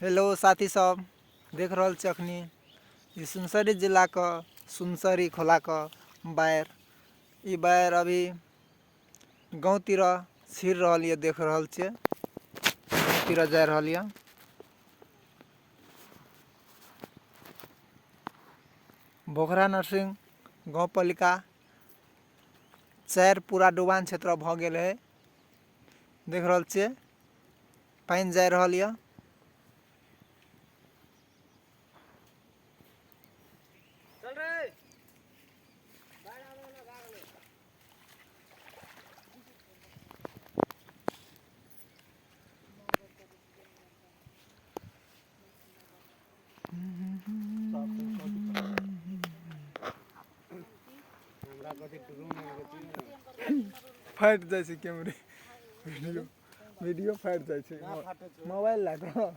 Hello साथी सब, देख रहल छी अखनी ई सुनसरी जिलाके सुनसरी खोलाके बाढ़ि। ई बाढ़ि अभी गाँव तिर छिड़ रहल यऽ, देख रहल छियै गाँव तिर जा रहल यऽ। बोखरा नरसिंह गाँवपालिका 4 पूरा डुबान क्षेत्र भऽ गेल है। देख रहल छियै पानि जा रहल यऽ। चल रे। फाटि जाइ छै कैमरे, वीडियो वीडियो फाटि जाइ छै मोबाइल लए कऽ।